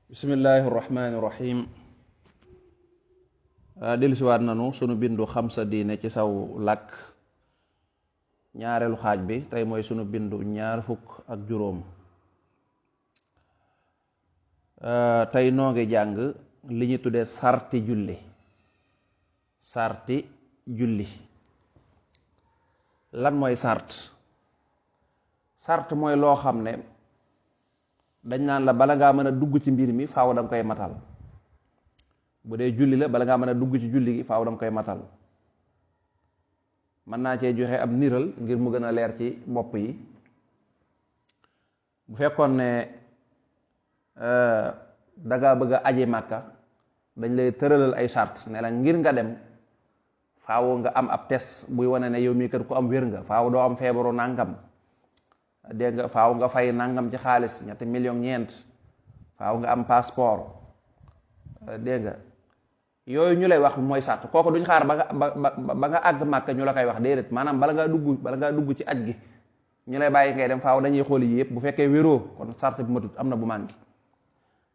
bismillahi irrahmani irrahim dellusiwaat nanu sunu bindu xam sa diine ci saw làkk ñaareelu xaaj bi tey mooy sunu bindu ñaar fukk ak juróom. tey noo ngi jàng li ñu tuddee sarti julli lan mooy sart mooy loo xam ne dañ naan la bala ngaa mën a dugg ci mbir mi faaw da nga koy matal. bu dee julli la bala ngaa mën a dugg ci julli gi faaw da nga koy matal. mën naa cee joxe ab niral ngir mu gën a leer ci bopp yi. bu fekkoon ne dangaa bëgg a aji màkka dañ lay tëralal ay sart ne la ngir nga dem faaw nga am ab test buy wane ne yow mii kat ku am wér nga, faaw doo am feebaru nàngam, dégg nga, faaw nga fay nangam ci xaalis 3 millions ñeent, faaw nga am passeport, dégg nga, yooyu ñu lay wax mooy sart. kooku duñ xaar ba nga àgg màkk ñu la koy wax, déedéet. maanaam bala ngaa dugg ci aj gi ñu lay bàyyi ngay dem, faaw dañuy xool yi yëpp. bu fekkee wéroo kon sart bi matut, am na bu manqué.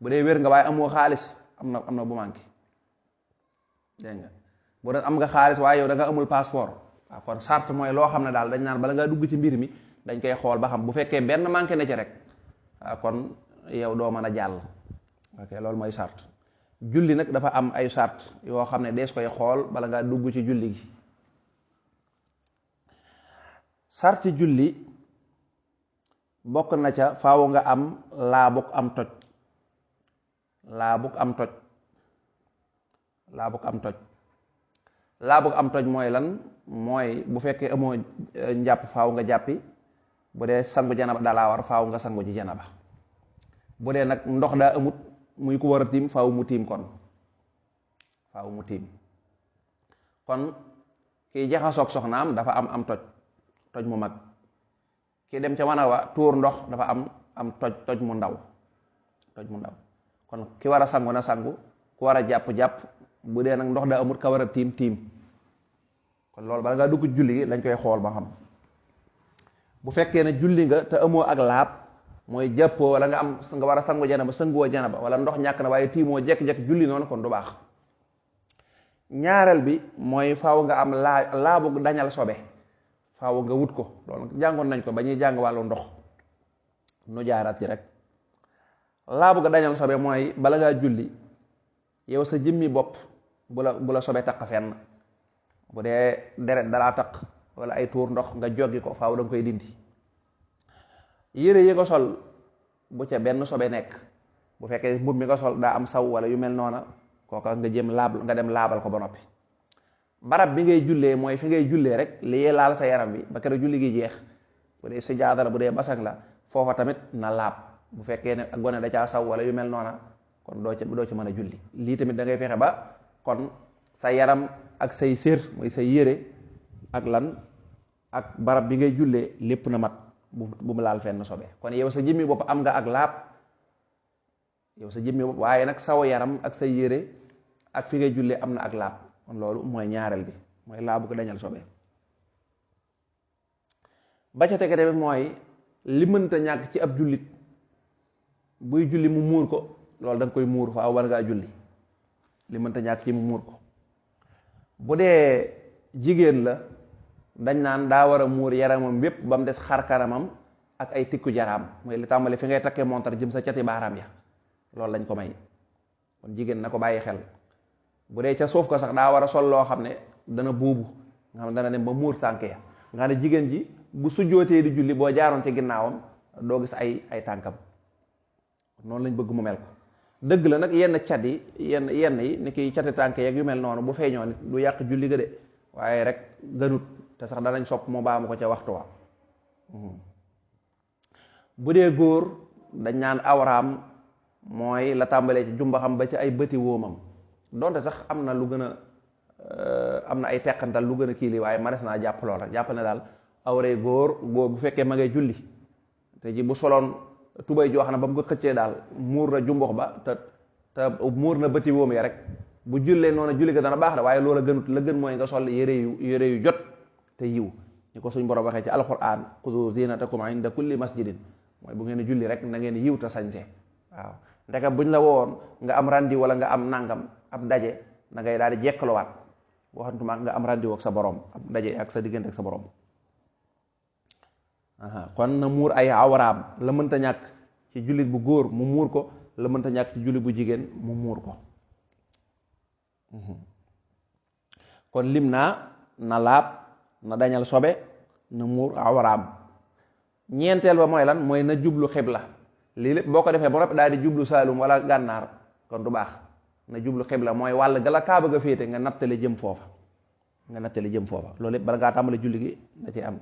bu dee wér nga waaye amoo xaalis, am na bu manqué, dégg nga. bu dee am nga xaalis waaye yow da nga amul passeport, waaw kon sart mooy loo xam ne daal dañ naan bala ngaa dugg ci mbir mi dañ koy xool ba xam. bu fekkee benn manqué na ci rek kon yow doo mën a jàll. ok, loolu mooy sart. julli nag dafa am ay sart yoo xam ne dees koy xool bala ngaa dugg ci julli gi. sarti julli bokk na ca faaw nga am laabuk am toj. laabuk am toj mooy lan? mooy bu fekkee amoo njàpp faaw nga jàppi. bu dee sangu janaba dalaa war faaw nga sangu ci janaba. bu dee nag ndox daa amut muy ku war a tiim faaw mu tiim kon kiy jaxasoog soxnaam dafa am toj mu mag. ki dem ca wana wa tuur ndox dafa am toj mu ndaw. kon ki war a sangu na sangu, ku war a jàpp bu dee nag ndox daa amut ka war a tiim. kon loolu bala ngaa dugg julli gi dañ koy xool ba xam. bu fekkee ne julli nga te amoo ak laab, mooy jàppoo wala nga war a sangu janaba sanguwoo janaba, wala ndox ñàkk na waaye tiimoo jekk-jekk julli noonu, kon du baax. ñaareel bi mooy faaw nga am laabu dañal sobe, faaw nga wut ko. loolu jàngoon nañ ko ba ñuy jàng wàllu ndox, nu jaaraat ci rek. laabu nga dañal sobe mooy bala ngaa julli yow sa jëmmi bopp bu la sobe taq fenn. bu dee deret dalaa taq wala ay tuur ndox nga joggi ko, faaw da nga koy dindi. yére yi nga sol bu ca benn sobe nekk, bu fekkee mbubb mi nga sol daa am saw wala yu mel noona, kooka nga dem laabal ko ba noppi. barab bi ngay jullee mooy fi ngay jullee rek, li laal sa yaram bi ba keroog julli gi jeex. bu dee sijaada la, bu dee basang la, foofa tamit na laab. bu fekkee ne ak gone da caa saw wala yu mel noona, kon doo ci mën a julli. lii tamit da ngay fexe ba kon sa yaram ak say sér mooy say yére ak ak barab bi ngay jullee lépp na mat, bu mu laal fenn sobe. kon yow sa jëmmi bopp am nga ak laab, yow sa jëmmi bopp, waaye nag saw yaram ak say yére ak fi ngay jullee am na ak laab. kon loolu mooy ñaareel bi, mooy laabu ko dañal sobe. ba ca tege tamit mooy li mënta ñàkk ci ab jullit buy julli mu muur ko. loolu da nga koy muur faaw war ngaa julli, li mënta ñàkk ci mu muur ko. bu dee jigéen la dañ naan daa war a muur yaramam bépp ba mu des xar kanamam ak ay tikku jaraam, mooy li tàmbali fi ngay takkee montar jëm sa cati baaraam ya, loolu lañ ko may. kon jigéen na ko bàyyi xel. bu dee ca suuf ko sax daa war a sol loo xam ne dana buubu, nga xam ne dana dem ba muur tànk ya, nga ne jigéen ji bu sujjootee di julli boo jaaroon ci ginnaawam doo gis ay tànkam. noonu lañ bëgg mu mel ko. dëgg la nag yenn cat yi yenn yi ni kiy cati tànk yeeg yu mel noonu bu feeñoo nit du yàq julli ga de, waaye rek gënut, te sax danañ sopp mu baamu ko ca waxtu wa. bu dee góor dañ naan awraam mooy la tàmbalee ci jumbaxam ba ci ay bëti wóomam, donte sax am na lu gën a am na ay teqantal lu gën a kii li, waaye mares naa jàpp lool rek. jàpp ne daal awray góor bu fekkee ma ngay julli te ji bu soloon tubay joo xam ne ba mu ko xëccee daal muur na jumbox ba te muur na bëti wóom ya rek, bu jullee noonu julli ga dana baax de, waaye loola gënut. la gën mooy nga sol yére yu jot te yiw, ñu ko suñ borom waxee ci alquran, xudu zinatakum inda kulli masjidin, mooy bu ngeen julli rek na ngeen yiw te sañse. waaw ndeke buñ la woon nga am randi wala nga am nangam ab daje da ngay daal di jekkaluwaat waxantuma nga am randi ak sa borom ab daje ak sa diggante ak sa borom. kon na muur ay awraam la mënta ñàkk ci jullit bu góor mu muur ko, la mënta ñàkk ci jullit bu jigéen mu muur ko. kon lim naa na laab, na dañal sobe, na muur awraam. ñeenteel ba mooy lan? mooy na jublu xibla. lii lépp boo ko defee ba noppi daal di jublu saalum wala gànnaar kon du baax. na jublu xibla mooy wàll gala kaaba ga féete nga nattale jëm foofa, nga nattale jëm foofa. loolu lépp bala ngaa tàmbale julli gi da ci am.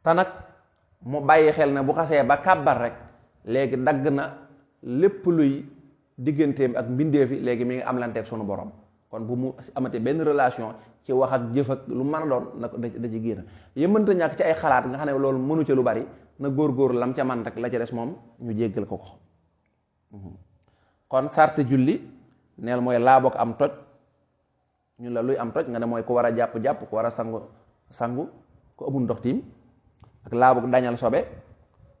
te nag mu bàyyi xel ne bu xasee ba kàbbar rek léegi dagg na lépp luy digganteem ak mbindeefi, léegi mi ngi am lanteeg sunu borom. kon bu mu amati benn relation ci wax ak jëf ak lu mën a doon na da ci génn. yëmanta ñàkk ci ay xalaat nga xam ne loolu mënu ca lu bari, na góor lam ca man rek la ca des moom ñu jéggal ko ko. kon sarte julli neel mooy laa bokk am toj. ñu la luy am toj nga ne mooy ku war a jàpp-jàpp, ku war a sangu ku amul ndox tiim, ak laa bokk dañal sobe.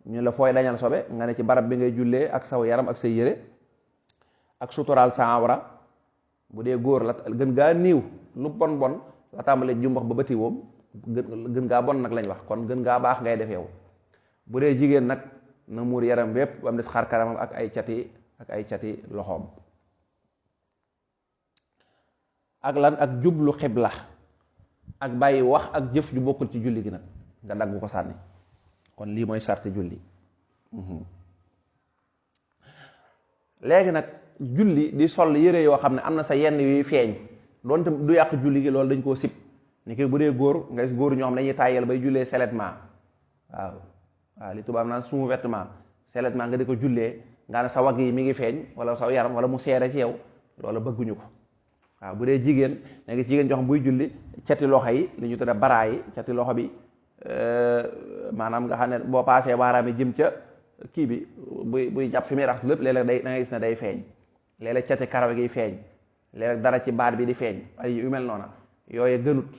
ñu la fooy dañal sobe nga ne ci barab bi ngay jullee ak saw yaram ak say yére, ak suturaal sa awra. bu dee góor la gën gaa niiw lu bon la tàmbalee jumbax ba bëti woom gën gaa bon nag lañ wax, kon gën gaa baax ngay def yow. bu dee jigéen nag na muur yaram bépp ba mu des xar kanamam ak ay cati loxoom. ak lan? ak jublu xibla, ak bàyyi wax ak jëf ju bokkul ci julli gi nag nga dagg ko sànni. kon lii mooy sarti julli. léegi nag julli di sol yére yoo xam ne am na sa yenn yuy feeñ doonte du yàq julli gi, loolu dañ koo sib. ni ki bu dee góor nga gis góor ñoo xam ne dañuy tàyyel bay jullee seulement. waaw li tubaab naan sous-vêtement, seulement nga di ko jullee nga ne sa wagg yi mi ngi feeñ wala sa yaram wala mu seere ci yow, loolu bëgguñu ko. waaw bu dee jigéen da nga jigéen joo xam buy julli cati loxo yi li ñu tudde baraa yi, cati loxo bi maanaam nga xam ne boo paasee baaraam yi jëm ca kii bi buy jàpp fi muy rax lépp léeg-léeg da ngay gis ne day feeñ. léeg-léeg cati karaw gi feeñ, léeg-léeg dara ci baat bi di feeñ, ay yu mel noona yooye gënut,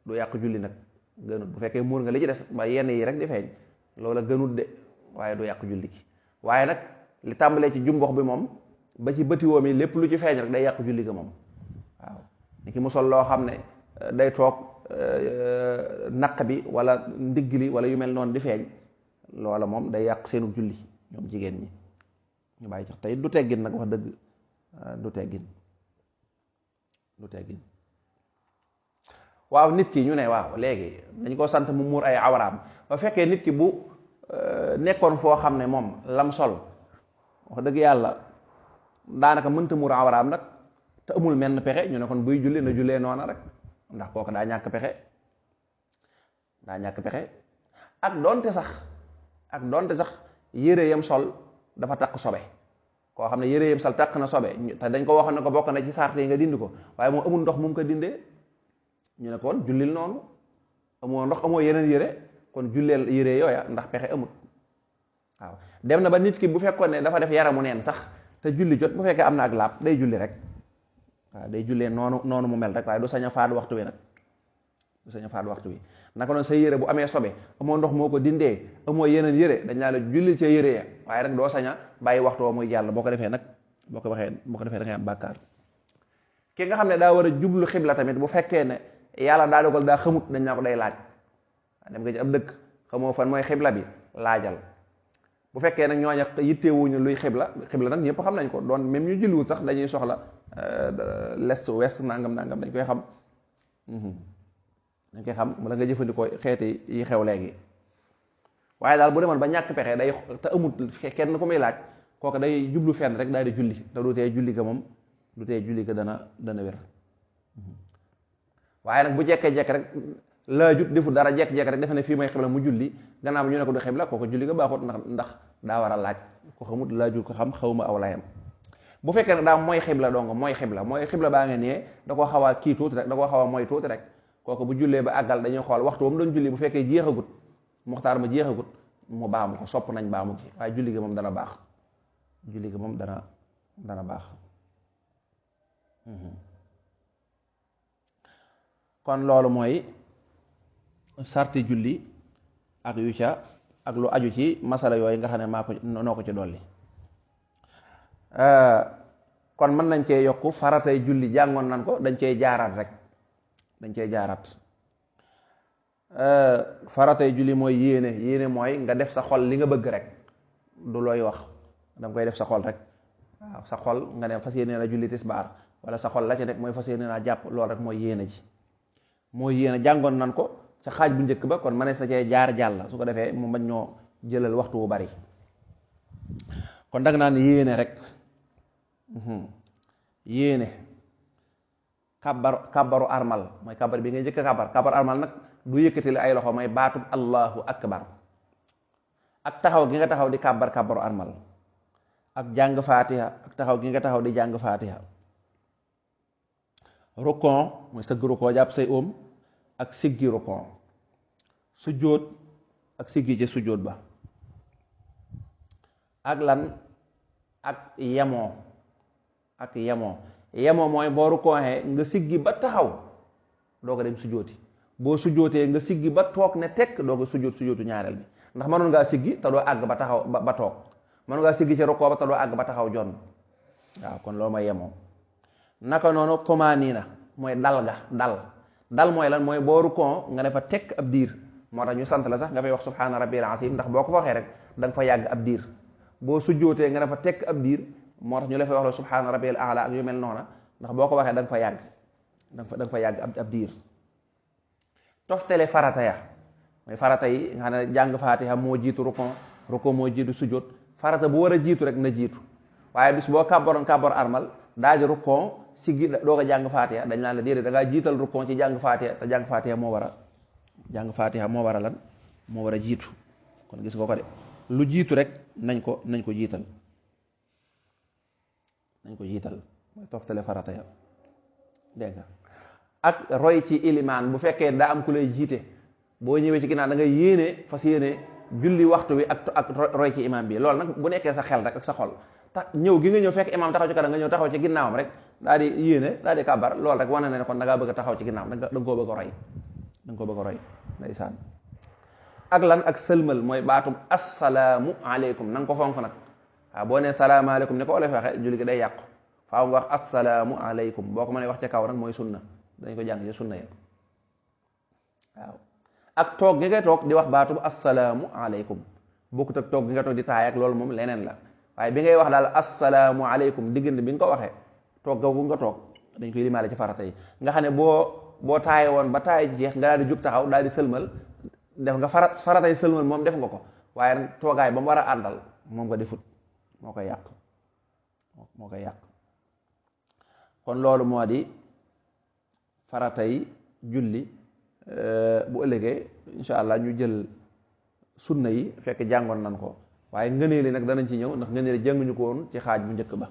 du yàq julli nag gënut. bu fekkee muur nga li ci des ba yenn yi rek di feeñ loola gënut de, waaye du yàq julli gi. waaye nag li tàmbalee ci jumbox bi moom ba ci bëtiwoom yi lépp lu ci feeñ rek day yàq julli ga moom. waaw ni ki mu sol loo xam ne day toog naq bi wala ndigg li wala yu mel noonu di feeñ, loola moom day yàq seenu julli ñoom jigéen ñi. ñu bàyyi sax tey du teggin nag wax dëgg, du teggin. waaw nit ki ñu ne waaw léegi dañ ko sant mu muur ay awraam. ba fekkee nit ki bu nekkoon foo xam ne moom lam sol wax dëgg yàlla daanaka mënta muur awraam nag te amul menn pexe, ñu ne kon buy julli na jullee noona rek, ndax kooku daa ñàkk pexe. ak doonte sax yére yam sol dafa takk sobe. koo xam ne yére yam sol takk na sobe te dañ ko waxoon ne ko bokk na ci sart yi nga dindi ko, waaye moom amul ndox mu ko dindee, ñu ne kon jullil noonu. amoo ndox amoo yeneen yére, kon julleel yére yooya ndax pexe amut. waaw dem na ba nit ki bu fekkoon ne dafa def yaramu neen sax te julli jot, bu fekkee am na ak laab day julli rek. waaw day jullee noonu mu mel rek, waaye du sañ a faat waxtu wi nag, du sañ a faat waxtu wi. naka noonu sa yére bu amee sobe amoo ndox moo ko dindee, amoo yeneen yére, dañ naa la jullil ca yére ya, waaye rek doo sañ a bàyyi waxtu woo muy jàll. boo ko defee da ngay am bàkkaar. ki nga xam ne daa war a jublu xibla tamit bu fekkee ne yàlla daa dogal daa xamut, dañ naa ko day laaj. dem nga ci ab dëkk xamoo fan mooy xibla bi, laajal. bu fekkee nag ñooña yittewuñu luy xibla nag ñëpp xam nañ ko, doon même ñu julliwut sax dañuy soxla l'est ouest nangam dañ koy xam. dañ koy xam wala nga jëfandikoo xeeti yi xew léegi. waaye daal bu demoon ba ñàkk pexe day te amut kenn ku muy laaj, kooku day jublu fenn rek daal di julli, te du tee julli ga moom du tee julli ga dana wér. waaye nag bu jekkee-jekk rek laajut deful dara jekk-jekk rek defe ne fii may xibla mu julli, gannaaw bi ñu ne ko du xibla, kooku julli ga baaxut ndax daa war a laaj. ko xamut laajut ko xam, xawma aw layam. bu fekkee nag daa mooy xibla dong mooy xibla baa nga nee da koo xaw a kii tuuti rek, da koo xaw a mooy tuuti rek, kooku bu jullee ba àggal dañuy xool waxtu ba mu doon julli, bu fekkee jeexagut muxtaar ma jeexagut mu baamu ko, sopp nañ baamu gi, waaye julli gi moom dana baax. kon loolu mooy sarti julli ak yu ca ak lu aju ci masala yooyu nga xam ne maa ko noo ko ci dolli. kon mën nañ cee yokk faratay julli jàngoon nan ko, dañ cee jaaraat rek, dañ cee jaaraat. faratay julli mooy yéene mooy nga def sa xol li nga bëgg rek, du looy wax, danga koy def sa xol rek. waaw sa xol nga ne fas yéene la julli tisbaar, wala sa xol la ca nekk mooy fas yéene naa jàpp, loolu rek mooy yéene ji. mooy yéene jàngoon nan ko ca xaaj bu njëkk ba, kon mënees na cee jaar jàll su ko defee mu bañ ñoo jëlal waxtu wu bari. kon danga naan yéene rek. yéene kàbbaru armal mooy kàbbar bi ngay njëkk kàbbar armal nag du yëkkati la ay loxo, may baatub allahu akbar, ak taxaw gi nga taxaw di kàbbaru armal, ak jàng faatiha, ak taxaw gi nga taxaw di jàng faatiha. rukon mooy sëgg rukon jàpp say óom, ak siggi rukon, sujjóot ak siggi ci sujjóot ba, ak lan ak yemoo. ak yemoo mooy boo rukoonee nga siggi ba taxaw doo ko dem sujjóoti, boo sujjóotee nga siggi ba toog ne tekk doo ko sujjóotu ñaareel bi, ndax mënoon ngaa siggi te doo àgg ba taxaw ba toog, mënoon ngaa siggi ci rukoo ba te doo àgg ba taxaw jonn. waaw kon loolu mooy yemoo. naka noonu tumaaniina mooy dal mooy lan, mooy boo rukoon nga ne fa tekk ab diir, moo tax ñu sant la sax nga fay wax subhaana rabbiyal asiim, ndax boo ko waxee rek da nga fa yàgg ab diir. boo sujjóotee nga ne fa tekk ab diir, moo tax ñu la fay wax la subhaana rabbiyal aala ak yu mel noona, ndax boo ko waxee da nga fa yàgg da nga fa yàgg ab diir. toftale farata ya mooy farata yi nga xam ne jàng faatiha moo jiitu rukon moo jiitu sujjóot, farata bu war a jiitu rek na jiitu. waaye bis boo kàbbar armal daal di rukon siggi doo ko jàng faatiha, dañ naan la déedéet da ngaa jiital rukon ci jàng faatiha, te jàng faatiha moo war a lan moo war a jiitu. kon gis nga ko de lu jiitu rek nañ ko jiital. mooy toftale farata ya dégg nga. ak roy ci ilimaan bu fekkee daa am ku lay jiite, boo ñëwee ci ginnaaw da nga yéene fas yéene julli waxtu wi ak roy ci imaam bi. loolu nag bu nekkee sa xel rek ak sa xol, tax ñëw gi nga ñëw fekk imaam taxaw ci kanam nga ñëw taxaw ci ginnaawam rek daal di yéene daal di kàbbar, loolu rek wane na ne kon da ngaa bëgg a taxaw ci ginnaawam, da nga koo bëgg a roy ndeysaan. ak lan ak sëlmal mooy baatum assalaamu aleykum, na nga ko fonk nag. waaw boo nee salaamaaleykum ni ko olof waxee julli gi day yàqu, faaw nga wax assalaamu aleykum. boo ko mënee wax ca kaw nag mooy sunna, dañ ko jàng ci sunna ya. waaw ak toog gi ngay toog di wax baatu assalaamu aleykum, bokkut ak toog gi nga toog di taay ak loolu moom leneen la. waaye bi ngay wax daal assalaamu aleykum, diggante bi nga ko waxee toog googu nga toog dañ koy limaale ci farata yi. nga xam ne boo taaye woon ba taay jeex nga daal di jug taxaw daal di sëlmal, def nga faratay sëlmal moom def nga ko, waaye nag toogaay ba mu war a àndal moom nga defut, moo koy yàq. kon loolu moo di faratay julli. bu ëllëgee insha allah ñu jël sunna yi fekk jàngoon nan ko, waaye ngëneeli nag danañ ci ñëw, ndax ngëneeli jànguñu ko woon ci xaaj bu njëkk ba.